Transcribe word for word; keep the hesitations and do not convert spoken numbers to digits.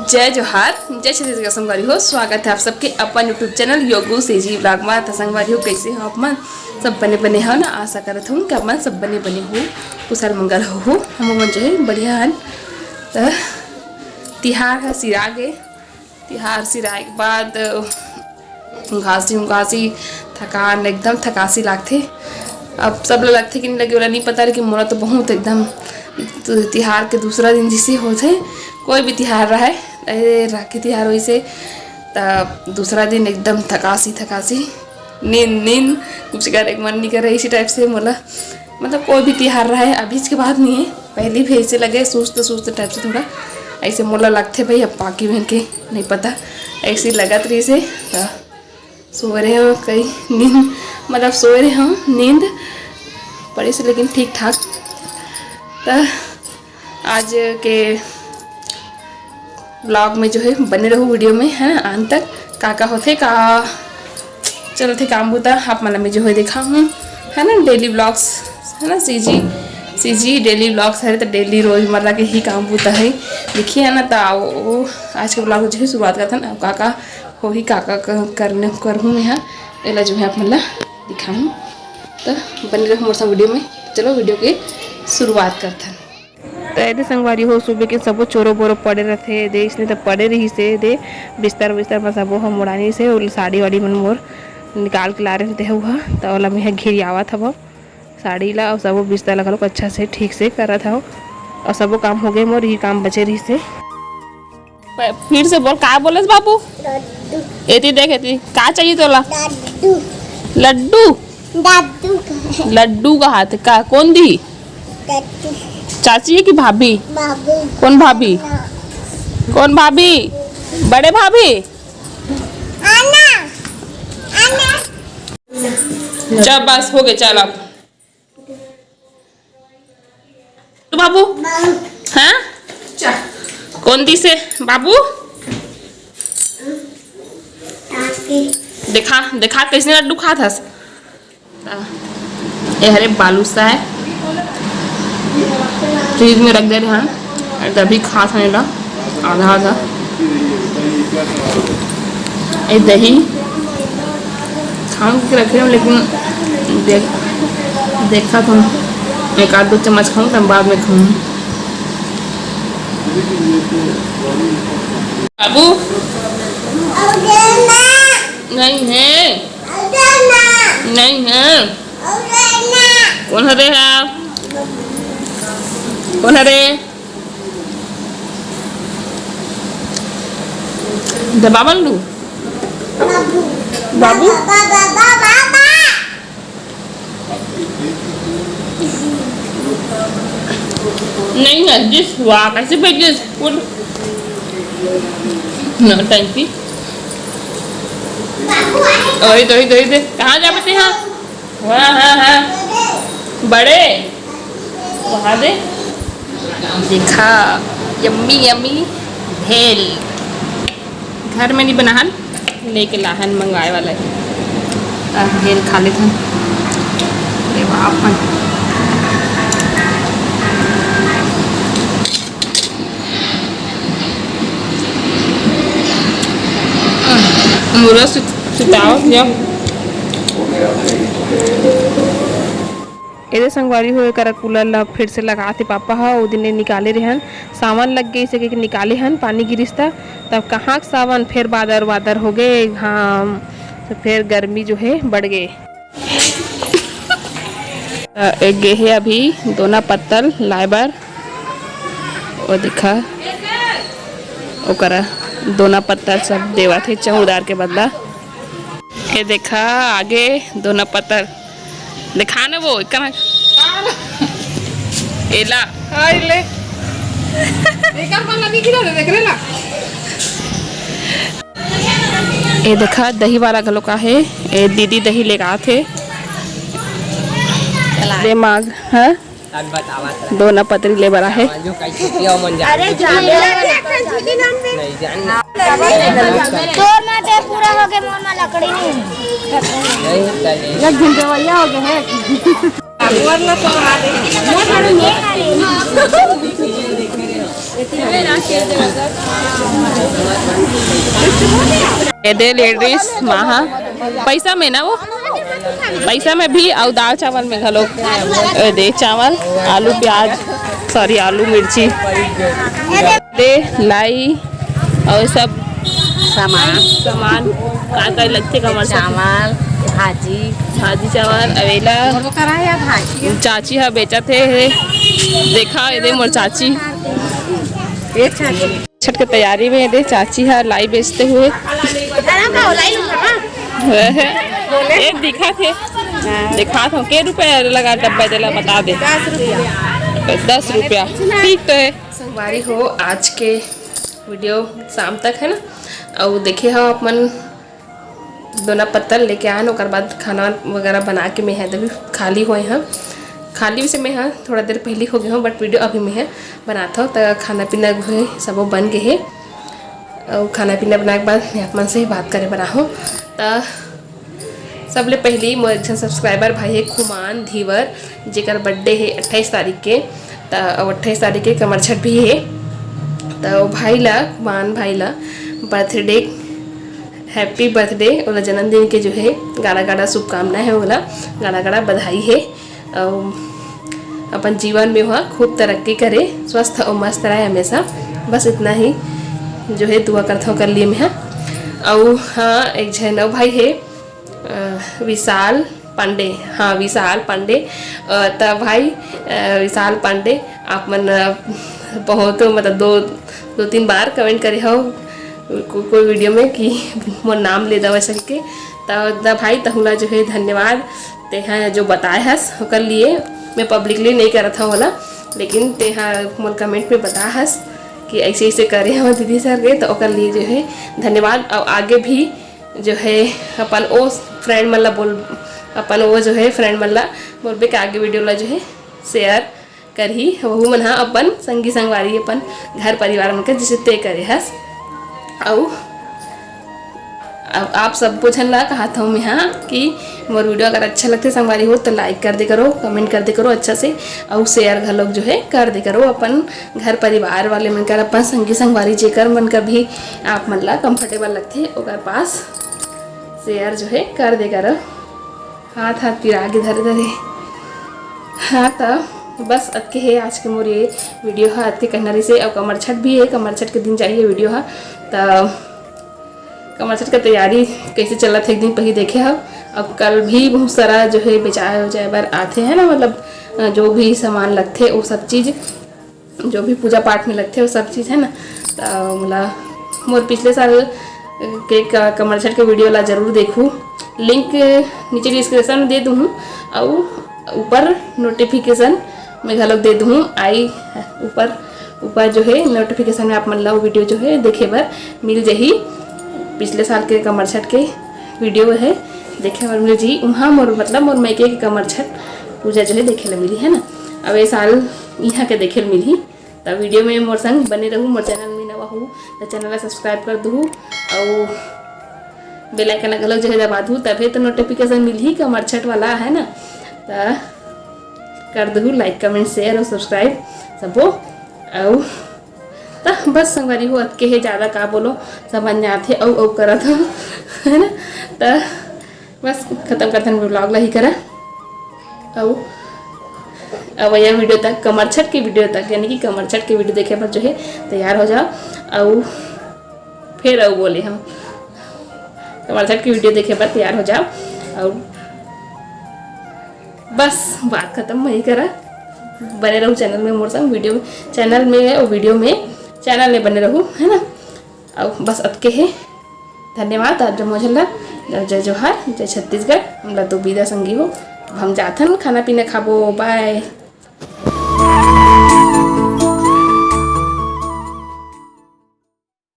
जय जोहार, जय छत्तीसगढ़ संगवारी हो। स्वागत है आप सबके अपन YouTube चैनल योगू सीजी ब्लॉग में। तो संगवारी हो, कैसे हो आप मन? सब बने बने हो ना? आशा करत हूँ कि आप मन सब बने बने हो, कुशल मंगल हो। हम मन जो है बढ़िया हन। तो तिहार है सिरा गे, तिहार सिराए के बाद घासी उघासी, थकान, एकदम थकासी लागथे। अब सब ला लगथे कि नहीं लगे, ओला नहीं पता, लेकिन मोला तो बहुत एकदम तिहार के दूसरा दिन जैसे होथे, कोई भी तिहार रहे, ए, राखी तिहार वैसे, त दूसरा दिन एकदम थकासी थकासी, नींद नींद, कुछ करे के मन नहीं करे, इसी टाइप से मोला, मतलब कोई भी तिहार रहे, अभी के बात नहीं है, पहले भी ऐसे लगे सुस्त सुस्त टाइप से थोड़ा ऐसे मोला लगथे भाई। अब बाकी बहन के नहीं पता, ऐसे लगत रही से। तो सोए रहे हो कई नींद, मतलब सोए रहे हो नींद पड़े से, लेकिन ठीक ठाक। तो आज के ब्लॉग में जो है बने रहो वीडियो में, है ना, अंत तक। का का होथे, का चलथे काम बूता, आप मन में जो है देखा हूँ, है ना, डेली ब्लॉग्स, है ना, सीजी सीजी डेली ब्लॉग्स है, तो डेली रोजमर्रा के ही काम बूता है। देखिए, है ना, तो आओ, आज के ब्लॉग जो है शुरुआत करथन। अब का का होही, का का क-, करने करहूँ मैं, हाँ, एला जो है आप मन ला दिखाहूँ। तो बने रहो मोर संग वीडियो में। चलो वीडियो के शुरुआत करथन। तो एदे संगवारी हो, सुबह के सबो चोरो बोरो पड़े रथे, एदे इसने तो पड़े रही से, एदे बिस्तर बिस्तर में सबो हम उड़ानी से, और साड़ी वाड़ी मन मोर निकाल के ला रहे थे हुआ, तो ओला मैं घेरियावत हव साड़ी ला, और सबो बिस्तर ला घलोक अच्छा से ठीक से करत हव, और सबो काम हो गए मोर, ये काम बचे रही से। प-, फिर से बोल, का बोलस बाबू? लड्डू। एती देख, एती, का चाहिए तोला? लड्डू। लड्डू? लड्डू कहा? लड्डू कहा थे का? कौन दी? लड्डू। चाची है कि भाभी? भाभी। कौन भाभी? ना। कौन भाभी? बड़े भाभी? आना। आना। चल बस हो गए, चल अब। तो बाबू, हाँ, कौन दी से बाबू? देखा, देखा कैसे लड्डू खात हस। ए हरे बालूशाह है, फ्रिज में रख दे रहे हैं, तभी खात हन एला आधा आधा। ए दही खाऊं के रखे हूँ, लेकिन देख, देखा था एक आध दो चम्मच खाऊं, तब बाद में खाऊं। बाबू नहीं है, नहीं है। कौन हरे है? कौन हरे? दबा बंडू। बाबू। नहीं है, जिस हुआ कैसे भेजिस? उठ। नौटंकी। ओए, तो, तो, तो, कहाँ जा बच्चे? हाँ। हाँ, हाँ, हाँ। बड़े। वहाँ दे। देखा, यम्मी, यम्मी भेल। घर में नहीं बनाहन, लेके लाहन, मंगवाए वाला है। अब भेल खा लेथन। ये बाप रे। मुरा सुत-, सुताओ, जाओ। एदे संगवारी हो, एकर कूलर ला फिर से लगाथे पापा ह। ओ दिन ले निकाले रेहन, सावन लग गइस हे कहिके निकाले हन, पानी गिरिस त, तब कहाँ के सावन, फेर बादर वादर हो गए, घाम, तो फेर गर्मी जो है बढ़ गए। अ, एक गे हे अभी दोना पत्तल लाए बर, ओ देखा, ओकरा दोना पत्तल सब देवत हे चौकीदार के बदला। ये देखा आगे दोना पत्तल। देखा ना वो, इतना एला। हाय ले। एकर मन लगी गिरा दे, देख रे ना। ये देखा दही वाला घलो का हे। ये दीदी दही लेके आथे। दे माग, हाँ? दोना पतरी ले बर आहे। अरे जाने। नहीं जाने। तोर मा ते पूरा हो गए, मोर मा लकड़ी नहीं। नहीं, नहीं। एक घंटे वैया हो गए है। मोर ला तो आ दे। ये दे लेडीज महा पैसा में ना वो, पैसा में भी अउ दाल चावल में घलो। ए दे चावल, आलू प्याज, सॉरी, आलू मिर्ची, दे लाई अउ सब सामान। सामान का का लगथे कमर से? चावल, भाजी। भाजी चावल अवेला। चाची ह बेचत हे, हे। देखा ये दे मोर चाची। छठ के तैयारी में ये दे चाची ह लाई बेचते हुए। ये दिखा थे, दिखा थे के रुपया लगा डब्बा, देला बता दे। दस रुपया। ठीक तो है। संगवारी हो, आज के वीडियो शाम तक है ना, अउ देखे हो अपन दोना पत्तल लेके आन, ओकर बाद खाना वगैरह बना के मैं ह तभी खाली होए हव। खाली से मैं ह थोड़ा देर पहली हो गए हूँ, बट वीडियो अभी मैं ह बनात हव। त खाना पीना हुए सबो बन गए हे, अउ खाना पीना बनाए के बाद मैं आप मन से ही बात करे बर आहूँ। त सबले पहली मोर एक झन सब्सक्राइबर भाई हे खुमान धीवर, जेकर बर्थडे हे अट्ठाईस तारीख के। त अब अट्ठाईस तारीख के कमरछठ भी हे, त ओ भाई ला, खुमान भाई ला बर्थडे, हैप्पी बर्थडे, ओला जन्मदिन के जो है गाड़ा गाड़ा शुभकामना है, ओला गाड़ा गाड़ा बधाई है। अउ अपन जीवन में वह खूब तरक्की करे, स्वस्थ अउ मस्त रहे हमेशा। बस इतना ही जो है दुआ करता हूँ कर लिए मैं। हाँ, अउ हाँ, एक झन अउ भाई है, अ, विशाल पांडे, हाँ, विशाल पांडे। अ, त भाई, अ, विशाल पांडे, आप मन, अ, बहुत, मतलब, दो, दो तीन बार कमेंट करे हो को-, कोई वीडियो में कि मोर नाम ले दव ऐसा करके। त, त भाई, तहुला जो है धन्यवाद, तेहा जो बताए हस ओकर लिए। मैं पब्लिकली नहीं करत हव ओला, लेकिन तेहा मोर कमेंट में बता हस कि ऐसे ऐसे करे हो दीदी सर के, त ओकर लिए जो है धन्यवाद। और आगे भी जो है अपन ओ फ्रेंड मन ला बोल, अपन ओ जो है फ्रेंड मन ला बोलबे के आगे वीडियो ला जो है शेयर करही, वहू मन ह अपन संगी संगवारी, अपन घर परिवार मन के जैसे तय करे हस। अउ अब आप सबो झन ला कहत हूँ मैं हाँ कि मोर वीडियो अगर अच्छा लगथे संगवारी हो तो लाइक कर दे करो, कमेंट कर दे करो अच्छा से, अउ शेयर घलोक जो है कर दे करो अपन घर परिवार वाले मन कर, अपन संगी संगवारी जेकर मन कर भी आप मन ला कंफर्टेबल लगथे ओकर पास शेयर जो है कर दे करो। हाथ हाथ पिरा के धर धरे। हाँ, त बस अतके हे आज के मोर ये वीडियो हा, अतके कहना रहिसे। अउ कमरछठ भी हे, कमरछठ के दिन जाही ये वीडियो हा। त कमरछठ के तैयारी कैसे चलत हे, एक दिन पहली देखे हव। अब कल भी बहुत सारा जो है बेचाए उचाए बर आथे है ना, मतलब, अ, जो भी सामान लगथे वो सब चीज़ जो भी पूजा पाठ में लगथे वो सब चीज़ है ना। त मोला मोर पिछले साल के क-, कमरछठ के वीडियो ला जरूर देखू, लिंक नीचे डिस्क्रिप्शन में दे दूँ, अउ ऊपर नोटिफिकेशन में घलोक दे दूँ, आई ऊपर, ऊपर जो है नोटिफिकेशन में आप मन ला वो वीडियो जो है देखे बर मिल जाही। पिछले साल के कमरछठ के वीडियो है देखे बर मिल जाही। उहाँ मोर, मतलब, मोर मायके के कमरछठ पूजा जो है देखे ला मिली है ना। अब ये साल इहाँ के देखे ला मिलही। त वीडियो में मोर संग बने रहू, मोर चैनल में नवा हू त चैनल ला सब्सक्राइब कर दूहू, अउ बेल आइकन ला घलो जो है दबा दूहू, तभे तो नोटिफिकेशन मिलही कमरछठ वाला है ना। त कर दूहू लाइक, कमेंट, शेयर अउ सब्सक्राइब सबो। अउ त बस संगवारी हो, अतके हे, ज़्यादा का बोलो, समझ में आथे अउ अउ करत हूँ, है ना। त बस खत्म करथन व्लॉग ला ही करा। अउ अवइया वीडियो तक, कमरछठ के वीडियो तक, यानी कि कमरछठ के वीडियो देखे बर जो है तैयार हो जाओ। अउ फिर अउ बोले हम, कमरछठ के वीडियो देखे बर तैयार हो जाओ। अउ बस बात खत्म वही करा, बने रहू चैनल में मोर संग, वीडियो चैनल में है, वीडियो में चैनल में बने रहू, है ना। अउ बस अतके हे। धन्यवाद आप जम्मो झन ला। जय जोहार, जय छत्तीसगढ़। हमला तो बिदा संगी हो, अब हम जाथन खाना पीना खाबो। बाय।